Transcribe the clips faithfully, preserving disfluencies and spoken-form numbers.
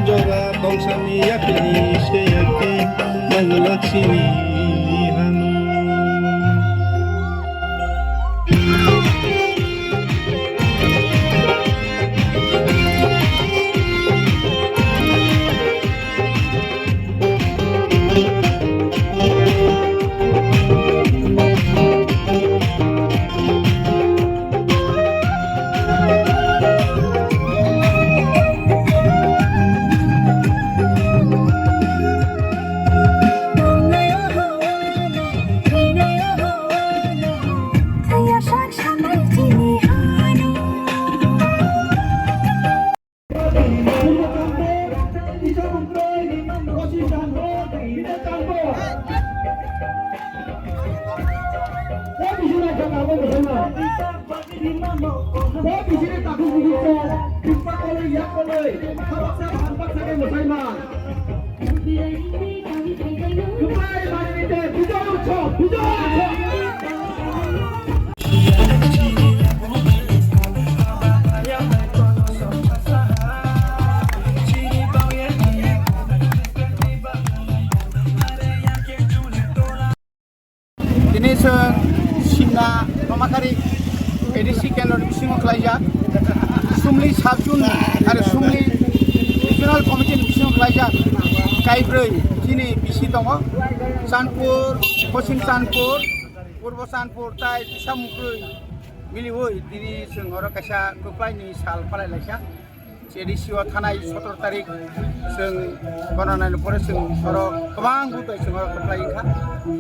Jora tongsani yakni se yakni manglak sini hanu. Tini chwng Simna Tomakari A D C kendro ni bisingo khlaijak. Sumli sub zone ni, are Sumli regional committee ni bisingo khlaijak. Kaibrwi chini B C tongo, Chandpur, Poschim Chandpur, Purbo Chandpur tai Tisamukhrwi miliwi tini chwng oro kaisa kwplai ni sal phalai laijak. A D C o thanai sotoro tarik chwng gonanani pore chwng oro kwbang budai chwng oro kwplai wngkha.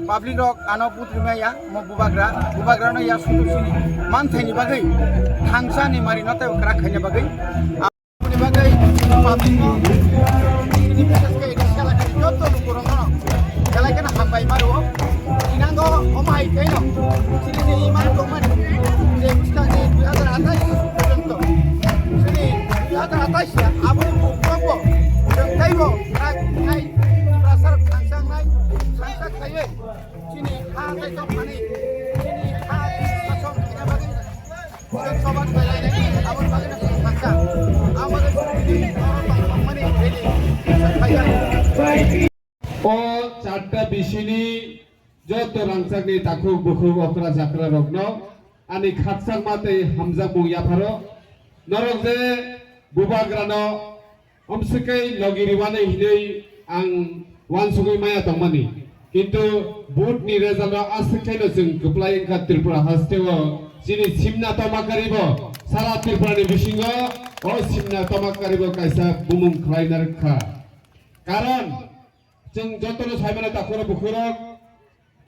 Public rok ano but rwmaya, omo bubagra, bubagra no ya sudu sini manthai ni bagwi, thangsa ni mari no tei kwrak khaina bagwi. Aboni bagwi public ni, chini bises khe A D C elakani joto lukurok no belai kheno hambai maro. Inango omo hai khe no chini ni iman tongmani je bwskang ni dui hazar athais porjonto chini dui hazar athais ya aboni bukhuk bo chwng teibo rak khai Tiprasa rok thangsa wngnai, thangsa khaiwi chini ha tei tongmani chini ha sason khaina bagwi. O charta bisini joto rangchakni takhuk bukhuk okra jakra rokno ani khakchangma tei hamjakmung yapharo. Norok je bubagrano Omswkhe logi rwmani hinwi ang uansugwi maya tongmani. Kintu vote ni result o aswk khaino chwng kwplai wngkha Tripura haste o chini Simna Tomakari bo sara Tripura ni bisingo o Simna Tomakari bo kaisa bumung khlai narwkha. Karon chwng jotono saimano takhurok bukhurok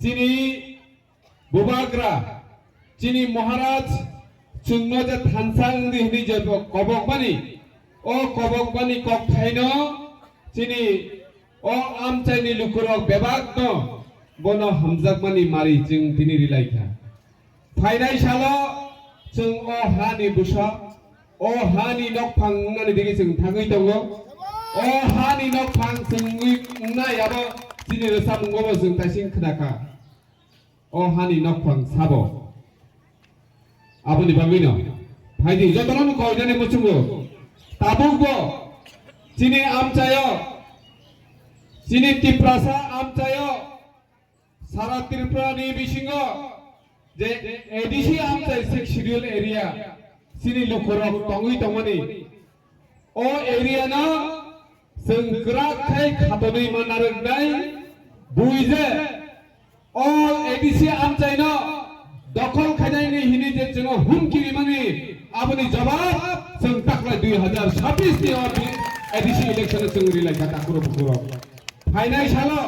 chini Bubagra, chini Maharaj, chwngno je thansa wngdi hwnwi je bo kobokmani, o kobokmani kokthaino chini o amchaini lukurok bebakno bono hamjakmani mari chwng tini rilaikha. Phainai salo chwng o hani bwsa, o hani nokphang wngnani digwi chwng thangwi tongo. O hani nokphang chwngwi wngnai abo chini rwchapmungo bo chwng taising khnakha. O hani nokphang sabo. Aboni bagwino phaidi jotono koinani muchungo. Tabukbo chini amchaio, chini Tiprasa amchaio, sara Tripura ni bisingo je A D C amchai Sixth Schedule area chini lukurok tongwi tongmani. O area no chwng kwrak khai khatonwi ma narwknai buije o A D C amchaino dokhol khainani hini je chwngno humki rimani aboni jawab chwng taklai dui hazar sabbish ni o A D C election o chwng rilaikha takhurok bukhurok. Phainai salo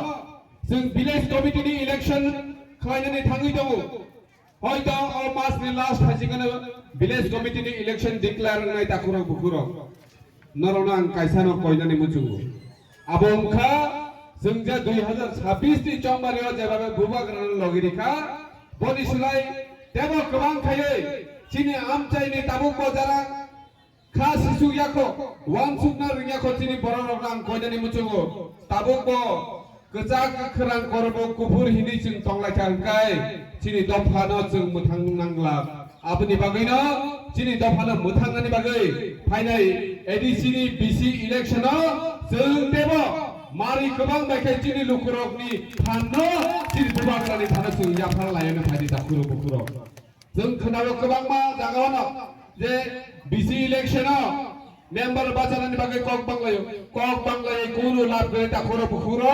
chwng village committee ni election khlainani thangwi tongo. Hoito o mas ni last hai se kheno village committee ni election declare wngnai takhurok bukhurok. Norokno ang kaisa no koinani muchungo. Abo wngkha chwng je dui hazar sabbish ni chongmari o jebabe bubagrano logi rikha, boni slai tebo kwbang khaiwi Chini amchaini tabuk bo jara kha sisuk yakho, wansukna rwng yakho chini borok rok ang koinani muchungo. Tabuk bo kwchak kwrang korbo kuphur hinwi chwng tonglaikha hwnkhe chini dophano chwng mwthang nangla. Aboni bagwino chini dophano mwthangnani bagwi phainai A D C ni B C election o chwng tebo mari kwbang bai khe chini lukurokni phanno chini bubagrani thano chwng yaphar layano phaidi takhuro bukhuro. Chwng khwnao kwbangma jagao no je B C election o member bachanani bagwi kok banglaio. Kok banglaiwi kunu lab gwnwi takhuro bukhuro.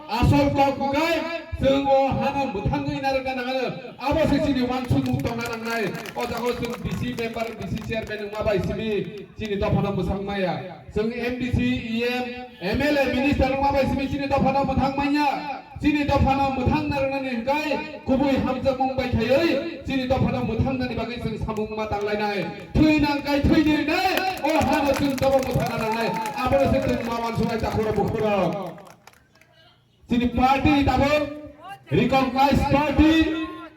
Asol kok hwnkhe chwng o hano mwthangwi narwkna nangano. Abo se chini wansukmung tongna nangnai. O jagao chwng B C member, B C chairman wngma bai simi chini dophano mwsang maya. Chwng M D C, E M, M L A, minister wngma bai simi chini dophano mwthang manya. Chini dophano mwthang narwknani hwnkhe kubui hamjakmung bai khaiwi chini dophano mwthangnani bagwi chwng samung ma tanglainai. Thwi nang kai thwi di nai, o hano chwng dobo mwthangna nangnai. Abono se chwng ma wansuknai takhuro bukhuro. Chini party ni tabuk recognized party,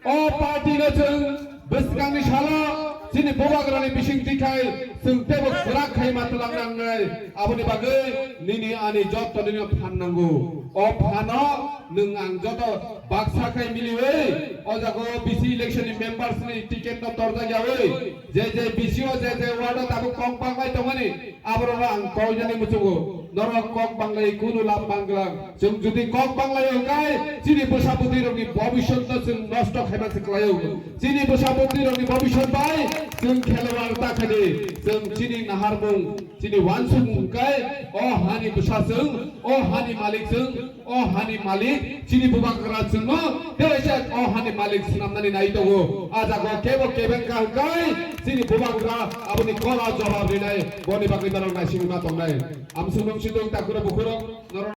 o party no chwng bwskangni salo chini bubagrani bising tikhai chwng teibo kwrak khai ma twlang nangnai. Aboni bagwi nini ani jotto nini phan nango. O phano nwng ang joto baksa khai miliwi o jaga o B C election ni members ni ticket no torjak yawi je je B C o je je ward o tabuk kok banglai tongmani aborok ang koinani muchungo norok kok banglai kunu lab manglang. Chwng jodi kok banglai hwnkhe chini bwsa bwtwi rokni bobisot no chwng nosto khaima se kwlaio. Chini bwsa bwtwi rokni bobisot bai chwng khelwar ta khadi chwng chini naharmung chini wansukmung hwnkhe o hani bwsa chwng, o hani malik chwng, o hani malik chini bubagra chwngno tei se o hani malik swnamnani nai tongo. A jaga kebo kebeng ka hwnkhe chini bubagra aboni kola jawab rinai boni bagwi norok naisingwi ma tongnai. Amsung nung sidung takhuro bukhuro norok